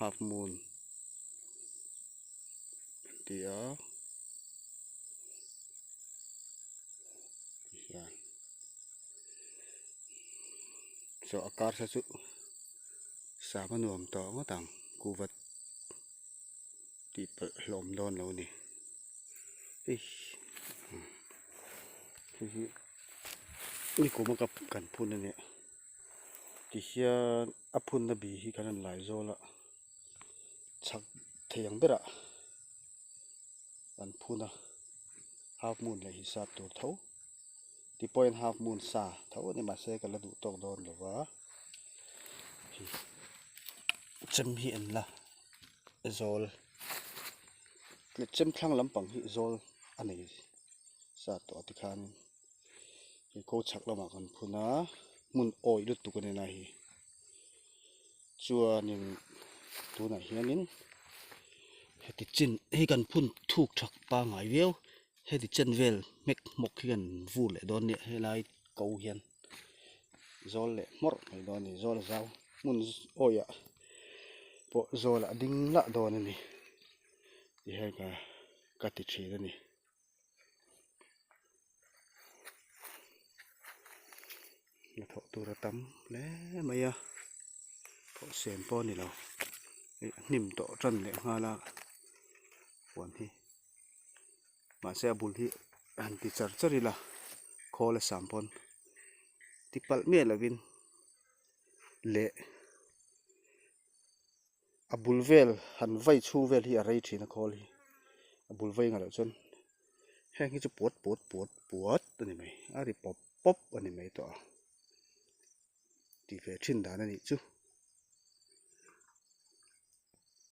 Half moon an ti a tihian saw a kar sa chu sam a nuam tawh ngawt ang kuhva tih palh hlawm dawn lo a ni hei hi nikum a kan phun a nia. Tihian a phunna bi hi kan rawn lai zawl a, chhak thei ang berah an phun a, half moon leh hisap tur tho ti pawhin half moon sa tho a ni mahse ka la duh tawk dawn lo va, hei chem hi an la zawl chem thlang lampang hi zawl a nei sa tawh a tikhan. Hei ko chhak lamah kan phun a hmun awih lutuk a ni lai hi chuanin tunah hianin heti chin hei kan phun thuk thak pangngai viau heti chen vel hmek hmawk hi kan vur leh dawn nia helai ko hian zawl leh hmawrh mai dawn a ni zawl a zau hmun awih ah pawh zawl a ding lah dawn a ni ti hian ka ti thin a ni. Hnathawh tur a tam hle mai a thawh sen pawh a ni lo ih a hnim tawh tan leh nghal a huan hi mahse a bul hi han ti char char ila khawl a sam pawn ti palh miah lovin leh a bul vel han vai chhung vel hi a rei thin a khawl hi a bul vai ngah loh chuan heng hi chu puat puat puat puat a ni mai a ri pawp pawp a ni mai tawh a tih ve thin dan a nih chu.